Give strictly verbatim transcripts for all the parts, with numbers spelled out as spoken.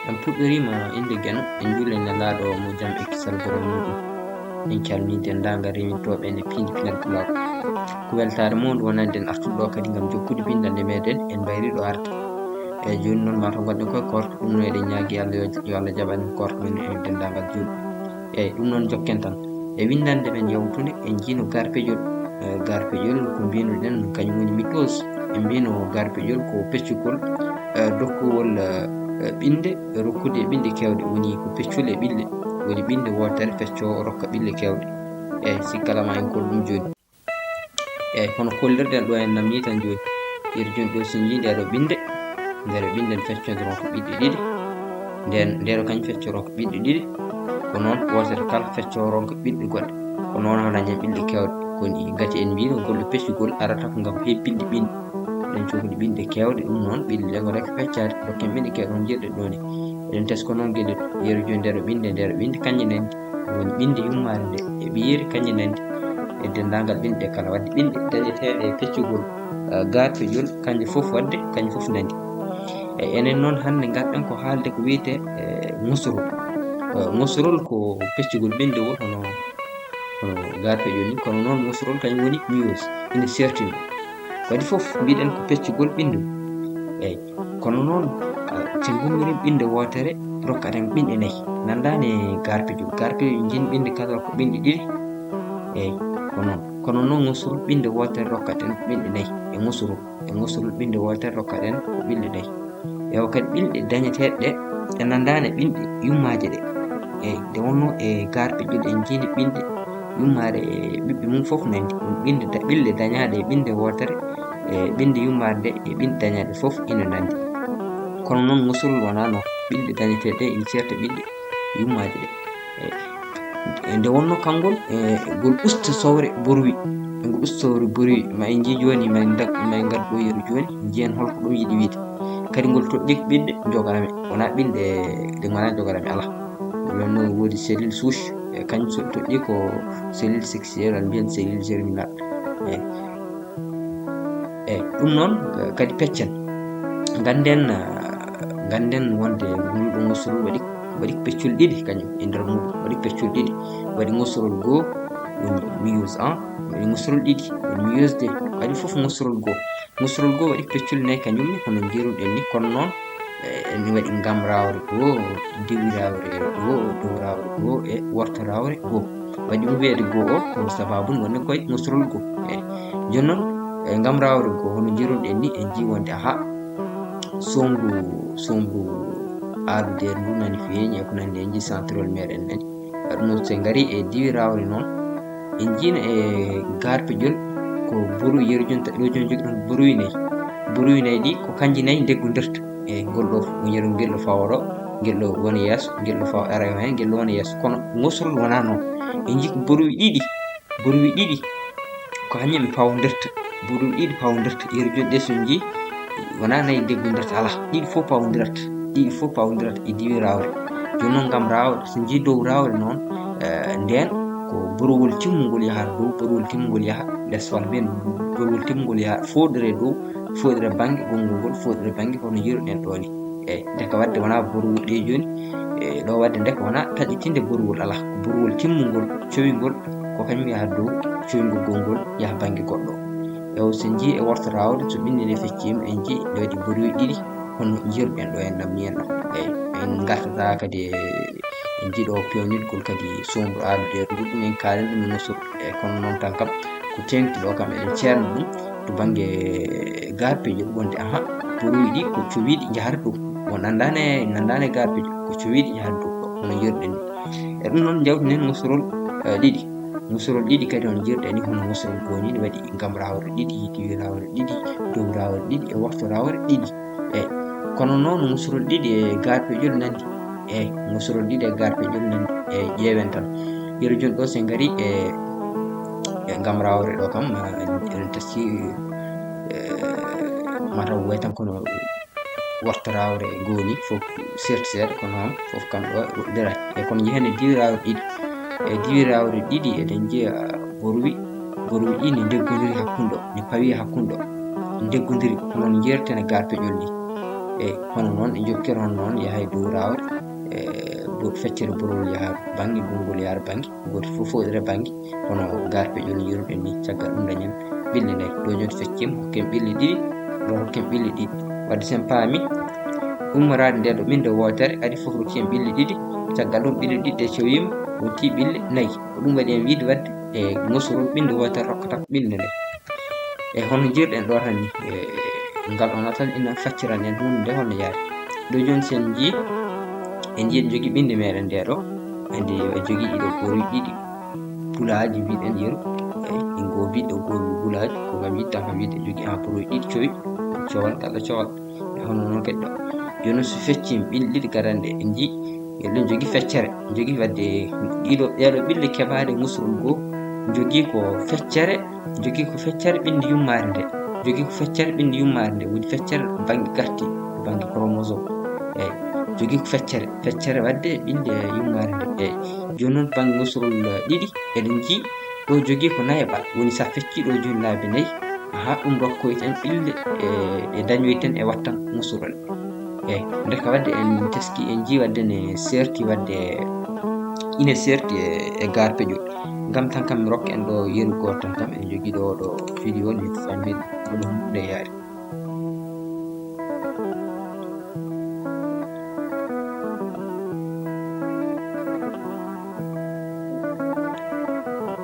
En puɗɗoriima innde Geno, en njuulii Nelaaɗo mo jam e kisal borom muuɗum. En calminii denndaangal rewintooɓe e piindi pinal pulaaku. Ko weltaare mawɗo wonande en artude ɗo kadi ngam jokkude binndannde meeɗen, en mbayrii ɗo arde. Eeyi, jooni noon, maa to ngonɗen koye koorka, ɗum noon eɗen ñaagii Allah yo, yo Allah jaɓan en koorka men e denndaangal juulɓe. Eeyi, ɗum noon njokken tan. E winndannde men yawtunde, en njiino garpejol. Eh, garpejol ko mbiynuɗen kañum woni mitose. En mbiyno garpejol ko peccugol, eh, dokkugol, eh, eh, ɓinnde, rokkude ɓinnde keewɗe, woni ko peccol e ɓille. Woni ɓinnde wootere feccoo rokka ɓille keewɗe. Eeyi, sikkalama en kol ɗum jooni. Eeyi, hono kollirɗen ɗo en namni tan jooni. Yeru jooni ɗo so njii nde ɗo ɓinnde, nde ɗo ɓinnde ne feccoo ronka ɓiɗɗe ɗiɗi. Nden, nde ɗo kañ feccoo ronka ɓiɗɗe ɗiɗi. Ko noon wootere kala feccoo ronka ɓiɗɗe goɗɗe. Ko noon haɗa ñaam ɓiɗɗe keewɗe. Ko ni gati en mbiino ngol ɗo peccugol arata ko ngam hebbinde ɓinnde. Ɗen cokkude ɓinnde keewɗe, ɗum noon ɓiɗɗe ɗe ngonata ko feccaade, dokken ɓiɗɗe keewɗe hono njiyirɗen ɗo ni. Eɗen tesko noon gelle yeru jooni nde ɗo ɓinnde, nde ɗo ɓinnde kañƴe nandi. Woni ɓinnde yummaare nde e ɓiyeeri kañƴe nandi. E denndaangal ɓinnde ɗe kala. Wadde ɓinnde dañeteeɗe e peccugol, eh, garpejol, kañƴe fof wadde, kañƴe fof nandi. E enen noon hannde ngarɗen ko haalde ko wiyetee, eh, ŋusurol. Eh, ŋusurol ko peccugol ɓinnde woo hono, hono garpejol ni, kono noon ŋusurol kañum woni miyose, ina sertina. Waɗi fof mbiɗen ko peccugol ɓinnde. Eeyi, kono noon, ah, so ngummirii ɓinnde wootere, rokkaten ɓiɗɗe nayi. Nanndaani e garpejol. Garpejol njiin ɓinnde kala ko ɓiɗɗe ɗiɗi. Eeyi, ko noon. Kono noon ŋusurol ɓinnde wootere rokkaten ko ɓiɗɗe nayi. E ŋusurol, e ŋusurol ɓinnde wootere rokkaten ko ɓiɗɗe nayi. E o kadi ɓiɗɗe dañeteeɗe ɗe, ɗe nanndaani e ɓiɗɗe yummaaje ɗe. Eeyi, nde wonnoo e garpejol en njiini ɓiɗɗe yummaare e ɓiɓɓe mum fof nandi. Ɗum ɓiɗɗe da-, ɓiɗɗe dañaaɗe e ɓinnde wootere, e ɓiɗɗe yummaare nde, e ɓiɗɗe dañaaɗe fof ina nandi. Kono noon ŋusurol wonaa noon. Ɓiɗɗe dañeteeɗe ina ceerta ɓiɗɗe yummaaje ɗe. E, e nde wonnoo kanngol, e, ngol usta sowre boruwi. E ngol usta sowre boruwi. Ma en njii jooni, ma en ndag-, ma en ngaddu ɗo yeru jooni, njiyen holko ɗum yiɗi wiyde. Kadi ngol toɗɗii ko ɓiɗɗe jogaame. Wonaa ɓiɗɗe ɗe ngonaa jogaame, alaa. Ɗum noon woodi cellule souche, e kañum so toɗɗii ko cellule sexuelle, walla mbiyen cellule germinale. E, Eeyi, ɗum noon, eh, kadi peccen. Ngannden, eh, ngannden wonde ngol ɗoo ŋusurol waɗi, waɗi peccol ɗiɗi kañum e nder muuɗum. Waɗi peccol ɗiɗi. Waɗi ŋusurol goo, woni miyose un, waɗi ŋusurol ɗiɗi, woni miyose deux. Waɗi fof ŋusurol goo. Ŋusurol goo waɗi peccol nayi kañum ne, hono njiiruɗen ni. Kono noon, eh, ene waɗi ngamrawre goo, diwirawre goo, dowrawre goo e wortorawre goo. Waɗi ɗum wiyeede goo o, ko sababu wonde koye ŋusurol goo. Eeyi. Jooni noon, e ngamrawre goo, hono njiiruɗen ni, en njii wonde, aha, sombru, sombru aadudeere ndu nani feeñi e ko nanndi, en njii centrole meeɗen nani. Ɗum noon, so en ngarii e diwirawre noon, en njiino e garpejol ko boruwi, yeru jooni ta-, ɗo jooni jogi ɗum boruwi nayi. Boruwi nayi ɗi ko kanji nayi ndeggondirta. E ngol ɗo, ngel ɗo fawa ɗo, ngel ɗo wona yeeso, ngel ɗo fawa ara heen, ngel ɗo wona yeeso. Kono ŋusurol wonaa noon. En njii ko boruwi ɗiɗi, boruwi ɗiɗi ko hannjum ɓe pawondirta. Boruwi ɗiɗi pawondirta. Yeru jooni ɗe so njii, wonaa nayi ndeggondirta, alaa. Ɗiɗi fof pawondirta. Ɗiɗi fof pawondirta e diwirawre. Jooni noon ngamrawre, so njii dowrawre noon, eh, ndeen ko borowol timmungol yahata dow, borowol timmungol yaha les, walla mbiyen borowol timmungol yaha fooɗire dow, fooɗira bannge gonngol ngol, fooɗira bannge hono njiiruɗen ɗo ni. Eeyi, ndeke waɗde wonaa boruwol ɗe jooni, e ɗo waɗde ndeke wonaa taƴitinde boruwol, alaa. Ko boruwol timmungol, cowingol, ko kañum yaha dow, cowingol gonngol yaha bannge goɗɗo. E o so njii e wortorawre, so ɓinnde nde fecciima, en njii nde waɗi boruwi ɗiɗi, hono njiiruɗen ɗo en namni en ɗo. Eeyi, en ngartata kadi e, en njii ɗo peewnitgol kadi sombru aadudeere ndu, ɗum en kaalin ɗum e ŋusurol. E kono noon tan kam, ko teeŋti ɗo kam eɗen ceerna ɗum to bannge garpejol wonde, aha, boruwi ɗi ko cowiiɗi njahata dow. On anndaani, en anndaani e garpejol, ko cowiiɗi njahata dow ɗo, hono njiiruɗen ni. E ɗum noon njawtinen ŋusurol, eh, ɗiɗi. Ŋusurol ɗiɗi kadi hono njiiruɗen ni, hono ŋusurol goo ni, ne waɗi ngamrawre ɗiɗi, diwirawre ɗiɗi, dowrawre ɗiɗi e wortorawre ɗiɗi. Eeyi, kono noon ŋusurol ɗiɗi e garpejol nandi. Eeyi, ŋusurol ɗiɗi e garpejol nandi. Eeyi, ƴeewen tan. Yeru jooni ɗo, so en ngarii e, e ngamrawre ɗo kam, eh, en, en teskii, eh, mataw way tan kono wortorawre goo ni, fof seerti seeɗa, kono noon fof kam ɗo woɗɗoraaki. E kono njehen e diwirawre ɗiɗi. E diwirawre ɗiɗi eɗen njiya boruwi, boruwi ɗi ne ndeggondiri hakkunde o, ne pawi hakkunde o. Ndeggondiri, hono no njeerten e garpejol ni. E hono noon, e jokkere hono noon, yaha e dow raawre, e dow feccere borowol yaha bannge, gonngol yaha bannge, gooto fof fooɗira bannge, hono garpeƴol njiiruɗen ni, caggal ɗum dañen ɓille nayi. Ɗo jooni fecciima, hokken ɓille ɗiɗi, ɗo hokken ɓille ɗiɗi. Wadde sen paami, ummoraade nde ɗo ɓinnde wootere, adi fof rokki en ɓille ɗiɗi, caggal ɗum ɓille ɗiɗi ɗe cowiima, rokki ɓille nayi. Ko ɗum waɗi en wiide wadde e ŋosurol ɓinnde wootere rokkata ko ɓille nayi. E hono njiyruɗen ɗo tan ni, e ngal ɗo tan ina facciran en huunde nde holno yaari. Ɗo jooni sen njii, en njii en jogii ɓinnde meɗen nde ɗo, andi o jogii ɗiɗo ɓoruuji ɗiɗi pulaaji mbiɗen yeru, e ɗi ngoo biɗɗo goo pulaaji, ko ngam yiɗta kam wiide jogii en ɓoruuji ɗiɗi cowi, cowal kala cowal. E hono noon kadi ɗo. Jooni so feccii ɓille ɗiɗi gadande en njii, eɗen jogii feccere, jogii wadde ɗiɗo, ɗeɗo ɓille keɓaaɗe ŋosurol goo, jogii ko feccere, jogii ko feccere ɓinnde yummaare nde, jogii ko feccere ɓinnde yummaare nde, woni feccere bannge gatti, bannge chromosome. Eyi, jogii ko feccere, feccere wadde ɓinnde yummaare nde. Eyi, jooni noon bannge ŋosurol ɗiɗi, eɗen njii ɗo jogii ko nayaɓal, woni so a feccii ɗo jooni laabi nayi, aha, ɗum rokkoyten ɓille, e, ɗe dañoyten e wattan ŋosurol. Eyi, ndeka wadde en teski, en njii wadde ne seerti wadde, ine seerti e, e garpeƴol. Ngam tan kam mi rokka en ɗo yeru gooto tan kam, en jogii ɗo, ɗo vidéo ni famille ko ɗum nde yaari.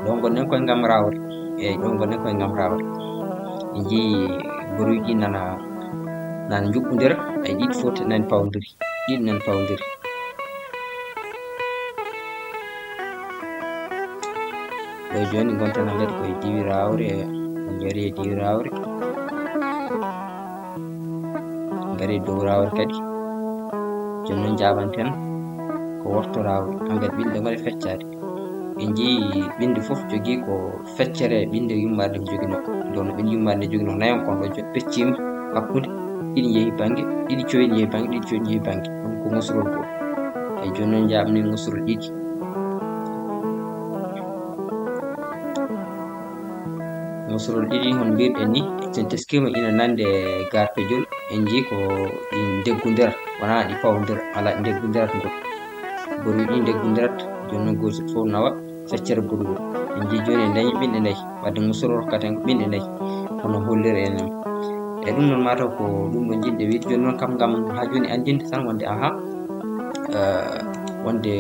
Ɗo ngonɗen koye ngam raawre. Eyi, ɗo ngonɗen koye ngam raawre. En njii boruuji nana, nana njuɓɓondira, ay ɗiɗi fof nani pawondiri. Ɗiɗi nani pawondiri. Ɗo jooni ngonten hankadi koye diwi raawre, en njari e diwi raawre. Ngari dow raawre kadi. Jooni noon njaabanten ko worto raawre. Hankadi ɓinnde ngare feccaade. En njii ɓinnde fof jogii ko feccere ɓinnde yummaade nde joginoo. Nde wonno ɓinnde yummaade nde joginoo nayon kon ɗo jot pecciima hakkunde. Ɗiɗi njehi bannge, ɗiɗi cowi njehi bannge, ɗiɗi cowi njehi bannge. Ɗum ko ŋosurol goo. Eyi, jooni noon njaaɓnen ŋosurol ɗiɗi. Ŋosurol ɗiɗi, hono mbirɗen ni, sen teskiima ina nande e garpeƴol, en njii ko ɗi ndeggondirat, wonaa ɗi pawondirat, alaa ɗi ndeggondirat ngol. Boruuji ɗi ndeggondirat, jooni noon gooto fof nawa feccere boruwol. En njii jooni en dañii ɓiɗɗe nayi, wadde ŋosurol rokkaten ko ɓiɗɗe nayi, hono holliri en. E ɗum noon mataw ko ɗum ɗo njiɗɗen wiide. Jooni noon kam ngam haa jooni anndinde tan wonde aha, eh, wonde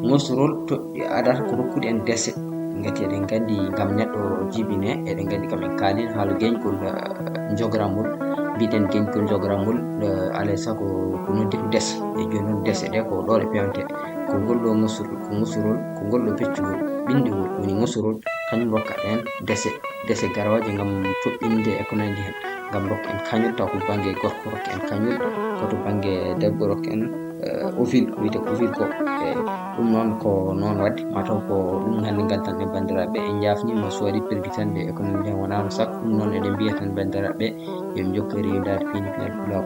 ŋosurol toɗɗi adata ko rokkude en dese. Ngati eɗen nganndi ngam neɗɗo jibine, eɗen nganndi kam en kaalii haala geñgol, eh, njogramol. Mbiɗen geñgol njogramol, eh, alaa e sago ko noddi ko dese. E jooni noon dese ɗe ko ɗo ɗe peewetee. Ko ngol ɗo ŋosurol, ko ŋosurol, ko ngol ɗo peccugol, ɓinndugol, woni ŋosurol, kañum rokka en dese, dese garooje ngam toɗɗinde e ko nanndi heen. Ngam rokka en kañol, taw ko bannge gorko rokka en kañol, ko to bannge debbo rokka en, eh, ovule, ko wiyetee ko ovule ko. E ɗum noon ko noon waɗde, mataw ko ɗum hannde ngaddanɗen banndiraaɓe. En njaafniima so waɗi pergitanɗe e ko nanndi heen, wonaa no sago. Ɗum noon eɗen mbiya tan banndiraaɓe, yo en njokku e rewindaade piindi pinal pulaar.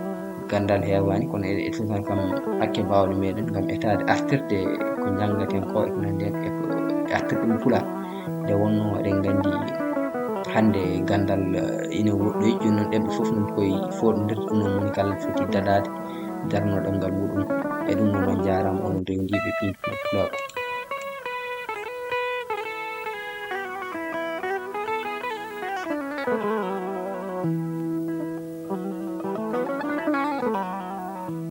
Ganndal heewaani, kono eɗen etoto tan kam hakke baawɗe meɗen ngam etaade artirde ko njanngaten ko e ko nanndi heen e ko e artirde ɗum pulaar. Nde wonnoo eɗen nganndi hannde ganndal, eh, ina woɗɗoyi, jooni noon ɗemɗe fof noon koye fooɗondirde, ɗum noon moni kala foti daɗaade, darnoo ɗemngal muɗum. E ɗum noon on njaaraama onon rewndiiɓe piindi pulaar.